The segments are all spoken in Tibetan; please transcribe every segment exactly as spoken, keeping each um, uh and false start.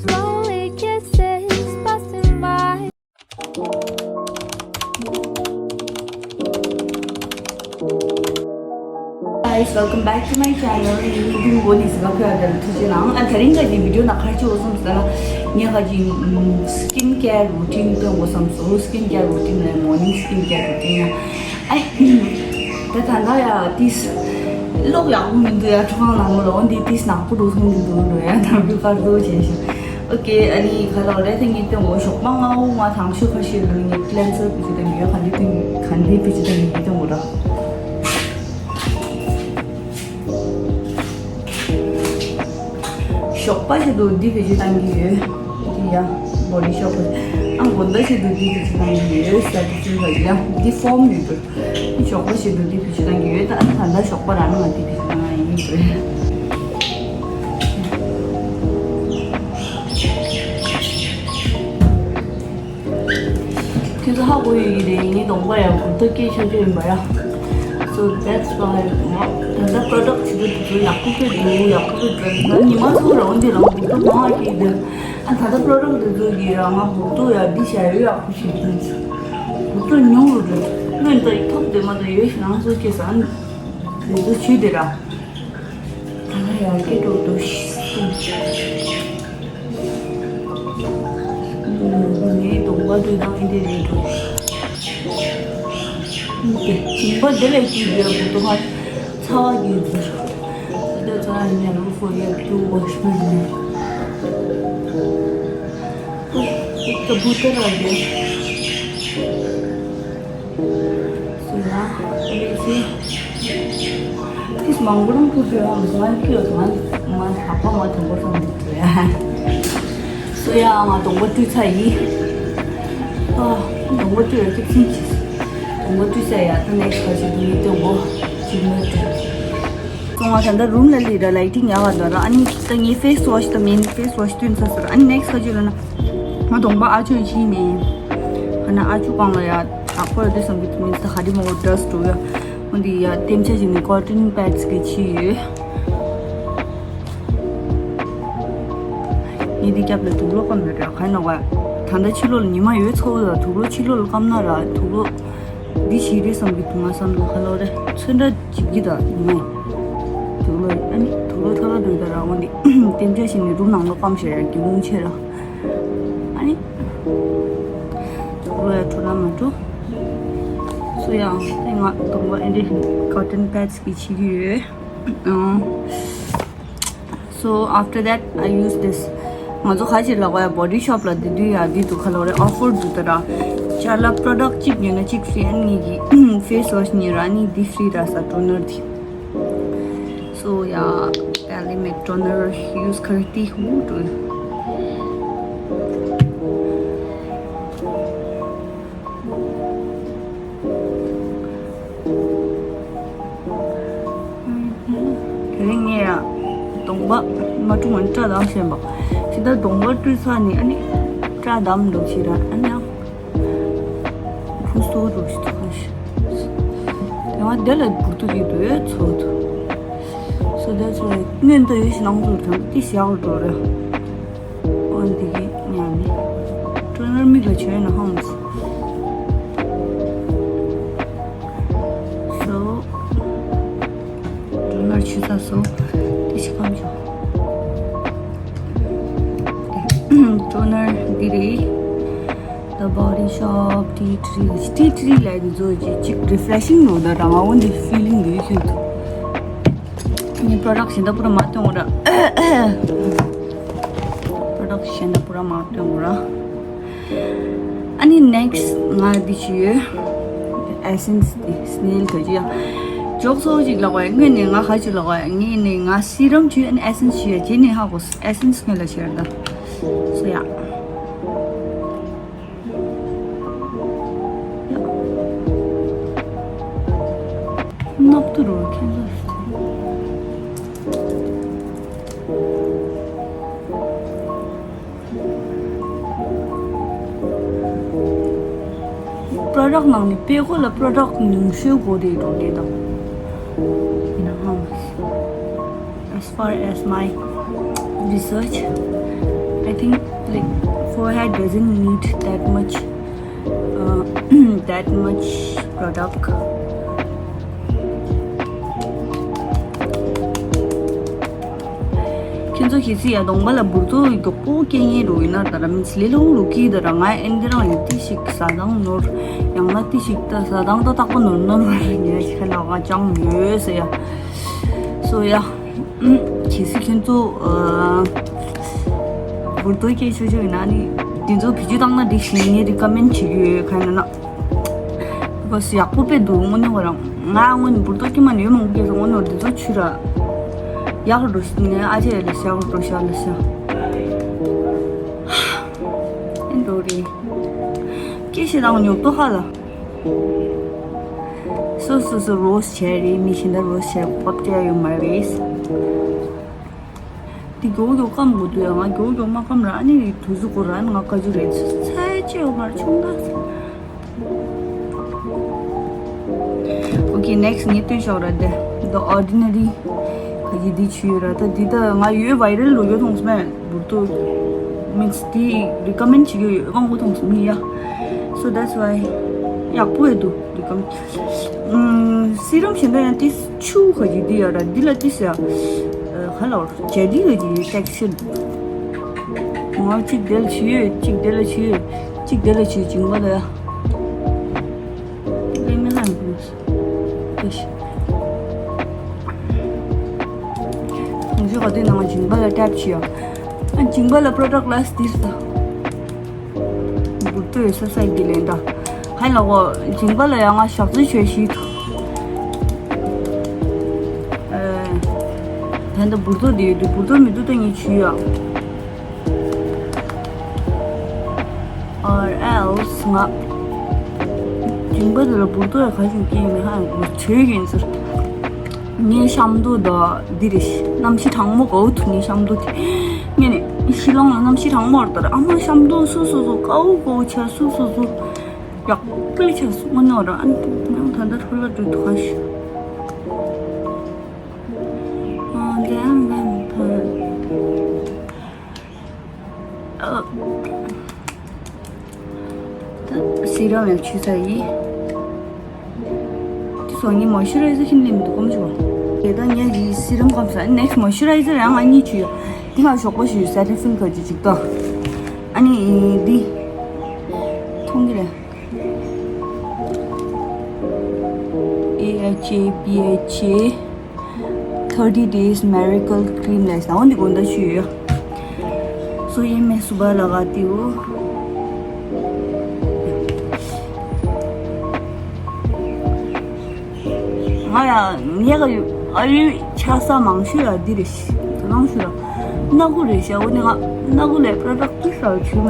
Slowly kisses passing by. Guys, welcome back to my channel. ཡིན་དུ་འགོ་ནི་སི་ག་ཕུ་ཡ་དར་ཐུ་ཅི་ནང་ཨ་དེ་རིང་ག་ཅི་བི་ཌིའོ་ནང་ག་ཅི་འོ་སོང་ཟེར་ལ་ངས་ག་ཅི་skin care routine སྟོན་འོ་སོང་སོ་skin care routine ནས་morning skin care routine ཡ། ཨ་ད་ད་ད་ཡ་ཏིས་ལོག་ཡག་པོ་མི་འདུག་ཡ། ཁྲོ་ཁང་ནང་ལོ་འོན་ཏེ་ཏིས་ནག་པོ་འགྲོ་སོང་མི་འདུག་འགྲོ་ཡ། ནམ་རྒྱུན་དཀར་པོ་བྱས་ཤིང་། ཨོ་ཀེ། ཨ་ནི་ག་ལ་རེད་དེ་ངས་སྟོན་འོ་ཞོགས་པ་སྔ་བོ་ང་དང་ཤོས་ཁ་ཤས་ལོ་ངས་cleanser བེད་སྤྱོད་གཏོང་གི་ཡོད། ག་འདི་སྟོན་ག་འདི་བེད་སྤྱོད་གཏོང་གི་ཡོད་སྟོན་འོ་ར། ཞོགས་པ་ཆེད་དུ་འདི་བེད་སྤྱོད་གཏང་གི་ཡོད། འདི་ཡ་Body Shop ཨ་དགོང་དག་ཆེད་དུ་འདི་བེད་སྤྱོད་གཏང་གི་ཡོད་ཟེར་དུས་ཚོད་ལ་ཡ་འདི་foam ཡོད་འགྲོ། འདི་ཞོགས་པ་ཆེད་དུ་འདི་བེད་སྤྱོད་གཏང་གི་ཡོད། ད་ད་ལྟ་ཞོགས་པ་རང་ང་འདི་བེད་སྤྱོད་གཏང་ཡིན་འགྲོ། ཁྱེད་ཚོ་ཧ་གོ་ཡོད་ཀྱི་རེད། ངའི་གདོང་པ་ཡང་འབུར་ཏོ་སྐྱེས་ཆོག་ཆོག་ཡིན་པ་ཡ། So that's why ད་ལྟ་product ཆེད་དུ་དེ་ཚོ་ཡག་པོ་སྤྲད་འདུག་ཡག་པོ་སྤྲད་འདུག་ང་ཉི་མ་ཚོ་རང་འདི་རང་འབུར་ཏོ་མང་བ་སྐྱེས་འདུག་ཨ་ད་ལྟ་product དེ་ཚོ་གིས་རང་ང་འབུར་ཏོ་ཡ་འདི་བྱ་ཡོད་ཡག་པོ་ཞིག་འདུག་འབུར་ཏོ་ཉུང་རུ་འགྲོ། སྔོན་ད་ཡི་ཐོག་དེ་མ་ད་ཡོད་ཤི་རང་ཚོ་སྐྱེས་ས་ཨ་དེ་ཚོ་ཆུ་དེ་ར། ད་ལ་ཡར་སྐྱེ་འགྲོ་འདུག་ཤི། ངའི་གདོང་པ་དུས་དང་ཨེ་འདྲ་རེད་འགྲོ། ཞིང་པ་དེ་ལས་ཀྱི་ཡོད་དགུ་དུ་ཧ་ཚ་བ་གི་འཛུལ། དེ་ཚོ་ཡང་ཡིན་ཡང་look for you to wash my hair. It's the butter again. So yeah, let's see. This mango don't put your hands, one kilo, one, one half of my temper from the prayer. So yeah, I'm a don't go to tie. Oh, don't go to your kitchen. Don't go to say at the next question. You don't go to my ཚོང་བ་ད་ལྟ་རུམ་ལ་ལི་ར་lighting ཡག་ག་འདུག་ར། ཨ་ནི་ད་ངའི་face wash དང་main face wash བསྟུན་ཚར་སོང་ར། ཨ་ནི་next ག་ཅི་ལ་ན་ང་གདོང་པ་ཨ་ཅོ་ཡི་ནི་ཨ་ན་ཨ་ཅོ་གང་ལ་ཡ་དག་པར་དུ་བསམ་གི་མིན་ས་ཧ་དི་མོ་dust འགྲོ་ཡ། འོན་ཏེ་ཡ་ལྟེམ་ཆ་ཞིག་ནི་cotton pads གི་ཕྱི་ཡོད། ངས་འདི་རྒྱབ་ལ་དུག་ལོག་སྐམ་ཡོད་ར། ག་ནོག་ག་ད་ལྟ་ཕྱི་ལོགས་ལ་ཉི་མ་ཡོད་ཚ་བོ་ད་དུག་ལོག་ཕྱི་ལོགས་ལ་སྐམ་ན་ར་དུག་ལོག་འདི་ཞིག་རེད་བསམ་གི་འདུག་ང་བསམ་ན་ཧ་ལོ་རེད། ཚོན་ཁྲ་འཇིབ་གི་ད་ཉི་མ་དུག་ལོག་ཨ་ནི་དུག་ལོག་ཐ་ལ་འགྲོ་ད་ར། འོན་ཏེ་ལྟེམ་ཆ་ཞིག་ནི་རུམ་ནང་ལོགས་སྐམ་ཤེས་ར་གི་ངུང་ཆེ་ར། ཨ་ནི་དུག་ལོག་ཡ་འཕྲོ་ན་མ་འགྲོ། སུ་ཡང་ཨེ་ང་གདོང་པ་ཨེ་འདྲ་cotton pads གི་ཕྱི་གི་ཡོད། ཨང་། So after that I use this. ང་ཚོ་ཁ་ཅིག་ལ་གོ་ཡ་Body Shop ལ་འདི་དུས་ཡ་འདི་དུ་ཁ་ལོ་རེ་offer འདུག་ད་ར། ཅར་ལ་product གཅིག་ཉོས་ན་གཅིག་free ཨ་ནི་གི་face wash ཉོས་ར་ཨ་ནི་འདི་free ར་ས་toner འདི། So yeah, Balmain toner use ཁར་ཏི་ཧུ་འགྲོ། དེ་རིང་ངས་ཡང་གདོང་པ་མ་བཀྲུས་ང་སྐྲ་དམ་བཞིན་པ། ཇི་ལྟར་གདོང་པ་བཀྲུས་ཚར་ནས་ཨ་ནི་སྐྲ་དམ་འདུག་ཞིག་ར་ཨ་ནི་ཡང་ཕུང་སོ་འདུག་ཞིག་ཐུག་ཞིག་ཡང་དེ་ལ་འབུར་ཐུག་གི་འདུག་ཚོ་ཐུག So that's why སྔོན་དུ་ཡོད་ཞིག་ནང་དུ་དང་ཏི་ཞག་འགྲོ་ར། འོན་ཏེ་གི་ཉམས་ནི། ཊོ་ནར་མིག་ལ་བྱོས་ན་ཧང་། So ཊོ་ནར་ཆུ་ཚ་སོ། ཏི་ཤི་ཁམ་ཆོ། ཊོ་ནར་འདི་རེད། The Body Shop tea tree. Tea tree ལ་འདི་ཚོ་ཅིག་ཅིག་refreshing ནོ་ད་རང་འོན་ཏེ་feeling འདི་ཤུལ་དུ། ནི་product གཞན་དག་པུ་ར་མ་སྟོན་འོ་ར། Product གཞན་དག་པུ་ར་མ་སྟོན་འོ་ར། ཨ་ནི་next ང་འདི་ཞུ་ཡོད། Essence འདི་snail དོ་ཅི་ཡ། ཇོག་སོ་ཅིག་ལ་གོ་ཡ་ངས་ནི་ང་ཁ་ཅིག་ལ་གོ་ཡ་ངས་ནི་ང་serum ཅི་ཨ་ནི་essence ཞུ་ཡ་ཇེ་ནི་ཧ་གོ་essence ངས་ལ་ཞུ་ཡ་ད། སོ་ཡ། ནག་ཏུ་རུ་ཁྱེད་ཚོ། Product ནང་ནས་དཔེ་ཁོ་ལ་product ཉུང་ཤོས་དགོས་རེད་འགྲོ་རེད་དང་། ཡིན་ན་ཧང་། As far as my research, I I think, like, forehead doesn't need that much, uh, that much product. ཁྱེད་ཚོ་གལ་སྲིད་ཡ་གདོང་པ་ལ་འབུར་ཏོག་མགྱོགས་པོ་སྐྱེ་ངེས་རུ་ཡིན་ན། ད་ར་མི་ཚེ་ལས་སླ་བོ་རུ་སྐྱེས། ད་ར་ང་ཨེ་འདི་རང་ལ་ཏི་ཞིག་ཟ་སྟངས་ནོར། ཡང་ན་ཏི་ཞིག་ད་ཟ་སྟངས་ད་རྟག་པ་ནོར་ནོར་བ་རེད། ངས་ཁྱེད་ལ་ང་ཅང་ཡོད་ཟེར་ཡ། སོ་ཡ། གལ་སྲིད་ཁྱེད་ཚོ་ཨ་འབུར་ཏོག་སྐྱེ་ཆོག་ཆོག་ཡིན་ན་ནི་འདི་ཚོ་བེད་སྤྱོད་བཏང་ན་འགྲིག་ཤིང་ངས་རི་ཀ་མེན་བྱེད་ཀྱི་ཡོད། ག་ཡིན་ན་ན། Because ཡག་པོ་དཔེ་འདུག་དངོས་གནས་ཁོ་རང་། ང་དངོས་གནས་འབུར་ཏོག་སྐྱེས་མ་ནི་ཡོད་མང་པོ་སྐྱེས་སོང་། དངོས་གནས་འདི་ཚོ་ཆུ་ར་ཡག་རུ་ཞིག་ནས་ཨ་ཅེ་ལ་ཤ་རུ་ཤ་ལ་ཤ་ཨེ་འགྲོ་རེད། སྐྱེ་ཤི་དང་ཉོབ་ཏོ་ཧ་ལ། སོ་སོ་སོ་རོ་སི་བྱས་རེད། མི་གཞན་དག་རོ་སི་བྱས་པོ་བབ་སྤྲད་ཡོད་མ་རེད། འདི་མགྱོགས་མགྱོགས་སྐམ་དགོས་འདུག་ཡ། ང་མགྱོགས་མགྱོགས་མ་སྐམ་ར་ཨ་ནི་དུས་ཚོད་འགོར་ར། ཨ་ནི་ང་བཀའ་བཀྱོན་རེད། ཚ་ཚ་ཅི་ཡོད་མ་རེད། ཆུང་ད། Okay, next ངས་སྟོན་ཤོག་ར། འདི་The Ordinary ག་གི་འདི་ཆུ་ཡོད་ར། ད་འདི་ད་ང་ཡོད་viral འགྲོ་ཡོད་མཐོང་སོང་མེད། འབུར་ཏོག་means འདི་recommend བྱེད་ཀྱི་ཡོད། དབང་པོ་མཐོང་སོང་མི་ཡ། So that's why ཡག་པོ་ཡོད་འདུག་recommend། ཨམ་serum གཞན་པ་ཡང་ཏིས་ཆུ་ག་གི་འདི་ཡོད་ར། འདི་ལ་ཏིས་ཡ་ག་ལ་བར་ཇེ་ལི་ག་གི་texture། ང་གཅིག་དེ་ལ་ཆུ་ཡོད། གཅིག་དེ་ལ་ཆུ་ཡོད། གཅིག་དེ་ལ་ཆུ་ཡོད། སྦྱིན་པ་ལ་ཡ། Let me hang this. གོང་ཞུ་ག་དུས་ནང་སྦྱིན་པ་ལ་tap བྱེད་ཡ། ཨ་སྦྱིན་པ་ལ་product ལ་སྟིར་ད། འབུར་ཏོ་ཡོད་ས་ས་ཡི་ལེན་ད། ཧ་ལ་གོ་སྦྱིན་པ་ལ་ཡ་ང་ཞག་ཚོད་ཆོས་ཤིག་ཨེ། ད་ལྟ་འབུར་ཏོ་དེ་ཡོད་དུས་འབུར་ཏོ་མི་འདུག་ད་ངས་ཆུ་ཡ། Or else ང་སྦྱིན་པ་དེ་ལ་འབུར་ཏོ་ཡ་ག་ཞིག་སྐྱེས་ནས་ཧ་ཡང་གོ་ཆོས་ཡིན་ཟེར། ངའི་ཤམ་ཏོ་ད་འདི་རེད། གནམ་གཤིས་གྲང་མོ་གོ་ཐུག་ངའི་ཤམ་ཏོ་དེ། ངས་ནི་ཤི་ལོང་ལ་གནམ་གཤིས་གྲང་མོ་རེད་ད་ར། ཨ་མ་ཤམ་ཏོ་སུ་སུ་སུ་ཀའུ་ཀའུ་ཆ་སུ་སུ་སུ་ཡག་པོ་ཆ་སུ་མ་ནོར་ར། ཨ་ནི་ཡང་ད་ལྟ་འཕྲོ་ལ་འགྲོ་ཐུག་ཁ་ཤི། ཨ་འདི་ཨ་མ་མ་ཕ། ད་serum ཡང་ཆུ་ཚ་ཡིན། དེ་སོང་ངས་moisturizer ཁྱིམ་ལེན་འདུག་གམ་ཞུ་བ། དེ་ད་ངས་ཀྱི་serum གམ་ས་next moisturizer ཡང་ང་གཉིས་ཆུ་ཡོད། དེ་ང་ཞོགས་པ་ཞུ་Cetaphil ག་ཅི་ཅིག་ད། ཨ་ནི་འདི་མཐོང་གི་རེད། A H A B H A thirty days miracle cream ལས་ཟ་འོ་འདི་དགོང་དག་ཞུས་ཡོད། སོ་ཡིན་མེད་སུ་བ་ལ་ག་ཏིའུ། ང་ཡ་ངས་ག་ཡོད་ཨ་ཡོད་ཆ་ས་མང་ཤོས་ཡ་འདི་རེད། ད་ནང་ཤོས་ལ་སྣ་ཁུ་རེད་ཤ། འོ་ནི་ང་སྣ་ཁུ་ལས་product ཏུ་ཤ་ཆུ་མ།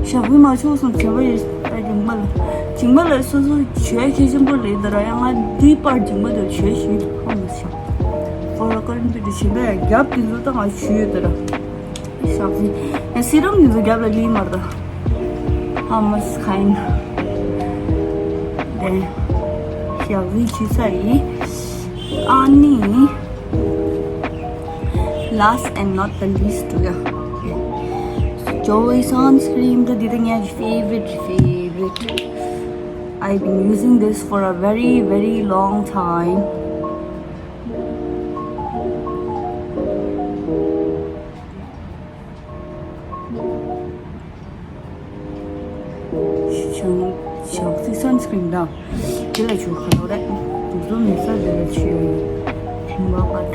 ཞག་པོའི་མ་ཆོག་སོང་བྱས་པ་ཡིན། ཨ་སྦྱིན་པ་ལ་སྦྱིན་པ་ལ་སོ་སོ་བྱས་ཁྱེད་ཆེན་པོ་ལས་ད་ར་ཡང་ང་འདི་པར་སྦྱིན་པ་དེ་བྱས་ཞུས་ཧ་མ་ཤག་ཁོ་ལ་ཀ་རིན་པི་དེ་བྱིན་པ་ཡང་རྒྱབ་དེ་ཚོ་ད་ང་ཞུས་ཡོད་ད་ར། ཞག་པོའི་ཡང་serum དེ་ཚོ་རྒྱབ་ལ་ལི་མར་ད་ཧ་མ་ཁ་ཡིན། དེ་ཞག་པོའི་ཆུ་ཚ་ཡིན། ཨ་ནི། Last and not the least ཡ། Joy sunscreen ད་འདི་ད་ངའི་favorite favorite. I've been using this for a very very long time. ཞང་ཞང་ཚི་sunscreen དང་དེ་ལ་ཆུ་ཁ་ལོ་རེད། དུག་སྦྲུལ་མེད་ས་དེ་ལ་ཆུ་ཡོད་ཡིན། མ་པ།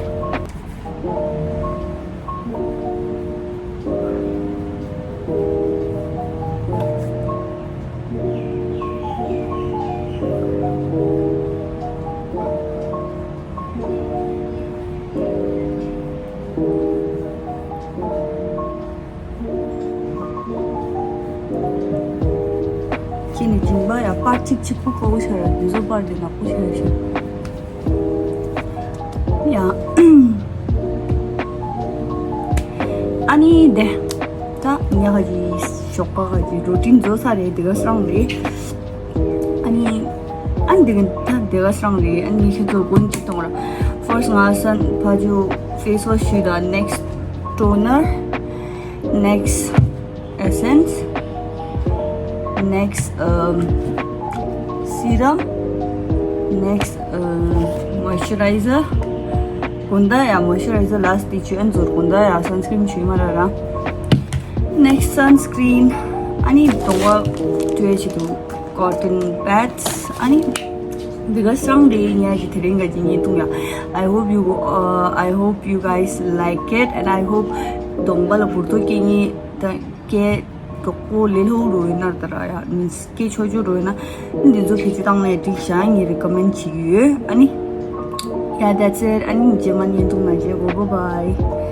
ཁྱེད་ནི་སྦྱིན་པ་ཡ་པར་གཅིག་གཅིག་པུ་ཁོ་བོ་ཤར་ར་དུས་ཚོད་པར་དེ་ནག་པོ་ཤར་ཤར་ཡ། ཨ་ནི་དེ་ད་ཉ་ག་གི་ཞོགས་པ་ག་གི་routine བཟོ་ས་རེད། དེ་ག་སང་རེད། ཨ་ནི་ཨ་ནི་དེ་ག་ད་དེ་ག་སང་རེད། ཨ་ནི་ཁྱེད་ཚོ་དགོན་གཅིག་གཏོང་ར། First ང་སན་ཕ་ཇུ་face wash ཞུས་ད་next toner, next essence, next um, serum, next uh, moisturizer. གོན་ད་ཡ་moisturizer last དེ་བྱོས། ཨ་ནི་ཚུར་གོན་ད་ཡ་sunscreen བྱོས་མ་ར་ར། Next sunscreen. ཨ་ནི་གདོང་པ་བཀྲུ་ཡ་ཆེད་དུ་cotton pads. ཨ་ནི་འདི་ག་སྲང་རེད། ཉལ་གྱི་དེ་རིང་ག་གི་བརྙན་ཐུང་ཡ། I hope you uh, I hope you guys like it and I hope གདོང་པ་ལ་འབུར་ཏོ་སྐྱེ་ཉེན་ད་སྐྱེ་མགྱོགས་པོ་ལས་སླ་པོ་རུ་ཡིན་ན་ད་ར་ཡ། means སྐྱེ་ཆོག་ཆོག་རུ་ཡིན་ན་འདི་ཚོ་བེད་སྤྱོད་བཏང་ནས་འགྲིག་ཤག་ངས་recommend བྱེད་ཀྱི་ཡོད། ཨ་ནི་yeah, that's it. ཨ་ནི་རྗེས་མ་བརྙན་ཐུང་ནང་མཇལ་གོ། Bye bye.